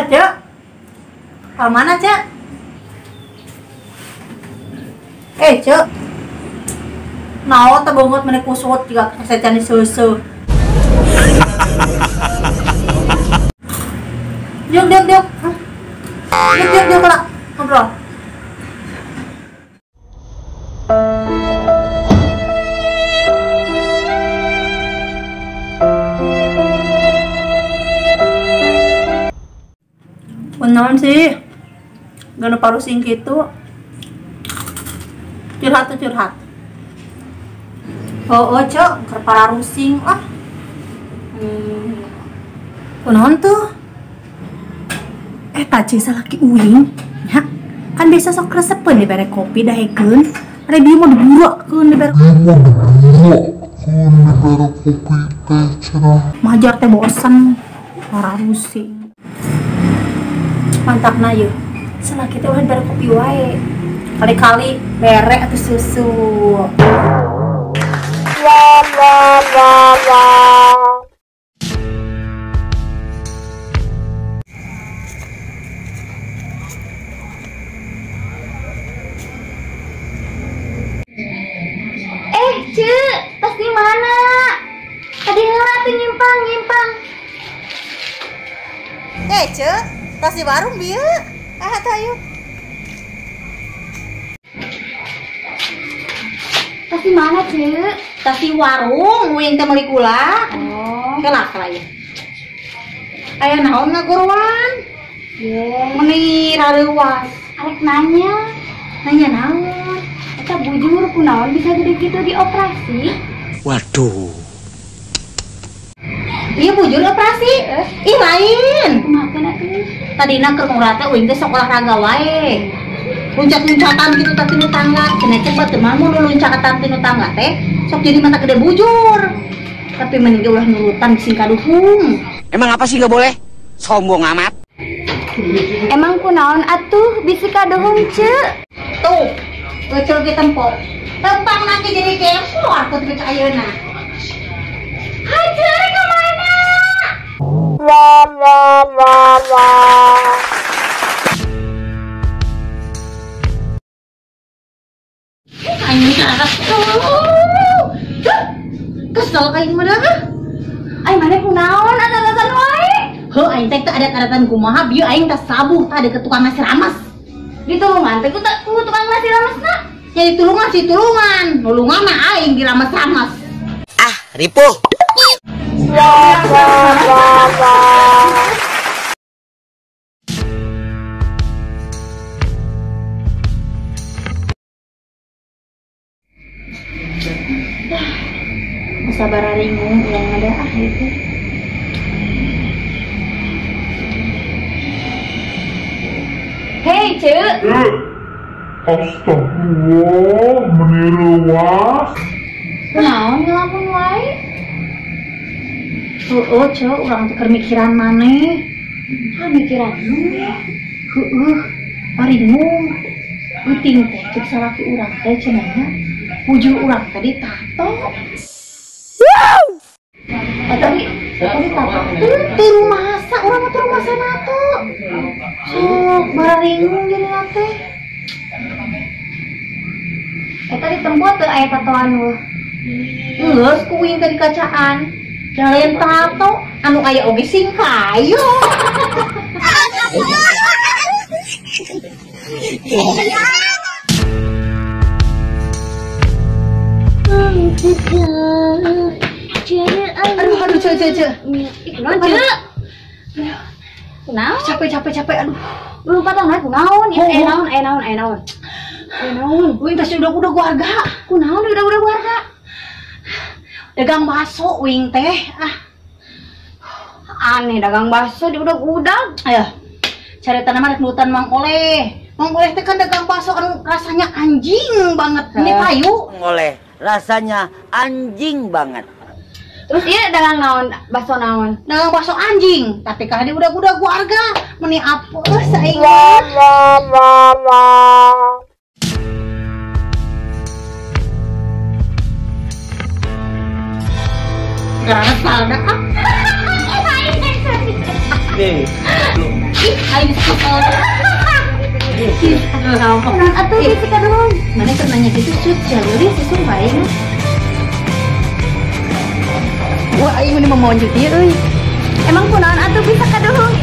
Cek. Ka mana, Cek? Cek. Naon teh beungeut meni kusut jiga kasecan susu. Diuk, diuk, diuk. Diuk, diuk, diuk lah. Ngobrol. Kunaon sih? Gak parusing gitu. Curhat tuh curhat. Oh, oh, Cok, keur pararusing ah. Kunaon tuh? Eta cing salaki uing nya. Kan biasa sok resepeun dibere kopi dahekeun. Review mau diburakkeun dibere. Kopi teh cenah. Majar teh bosen pararusing. Mantapna yeuh. Salaki teh ulah dibere kopi wae. Kali-kali bere atau susu. La la la la. Cek, tas di mana? Tadi heula tuh nyimpang-nyimpang. Cek, tas di warung bieu. Ah, tah ayo. Tas di mana, Cek? Tas di warung, uing teh meuli gula. Oh. Kelak lah ieu. Aya naon ngaguruan? Ye, meuni rareuwas. Arek nanya. Nanya naon? Eta bujur kunaon bisa gede gitu dioperasi? Waduh. Iya bujur operasi. Ih lain. Kumaha atuh? Tadina keur ngurah teh uing teh sok olahraga wae. Loncat-loncatan gitu teh tinu tangga. Cenah cek batur mah mun loncatan tinu tangga teh sok jadi mata gede bujur. Tapi mending ge ulah nurutan sing kaduhung. Emang apa sih nggak boleh? Sombong amat. Emang kunaon atuh bisi kaduhung, Cek? Tuh. Kecil ke tempo. Tempang nanti jadi kempo aku tuh ayeuna. Hajar ke mana? La la la la. Aing karas. Kesel aing mah dah. Aing mana kunaon adat-adatan wae? Heuh aing teh teu adat-adatan kumaha bieu aing teh sabuh tah deket tukang nasi rames. Ditulungan teh ku tukang nasi ramesna. Ya ditulungan sih tulungan, nulungan mah aing dirames-rames. Ah, ripuh. La la la la. Sabar ringung ulang ada ah itu. Hei, Cek. Astagfirullah, meni reuwas. Kunaon ngelamun wae? Heueuh, Cek, urang teh keur mikiran maneh. Ah, mikiran Heueuh, paringung. Euting teh cek salaki urang teh cenah nya. Bujur urang teh ditato. Wow. Tadi tato teu rumasa, urang mah teu rumasa nato. Sok bararingung jadi teh. Eta ditempo teu aya tatoan weuh. Geus ku uing teh dikacaan. Jalen tato anu aya oge sing kayo. Aduh, aduh, cek, cek, cek. Kunaon, Cek? Kunaon? Capek, capek, capek, aduh. Belum patah naik kunaon? Ieu naon, naon, naon. Naon? Uing teh udah warga. Kunaon udah warga? Dagang bakso uing teh. Ah. Aneh dagang bakso di udag-udag. Ayo. Cari tanaman rek nurutan Mang Oleh. Mang Oleh teh kan dagang bakso anu rasanya anjing banget. Ini payu. Mang Oleh rasanya anjing banget. Terus iya dagang naon, bakso naon? Dagang bakso anjing, tapi kah di udag-udag warga meni apes aing. La la la la. Karena salda ah. Nih, lu. Ih, aing kesel. Kunaon atuh bisi kaduhung? Mana keur nanya kitu cut sia geulis sih sumpah aing. Wah, aing mah mau lanjut ieu euy. Emang kunaon atuh bisa kaduhung?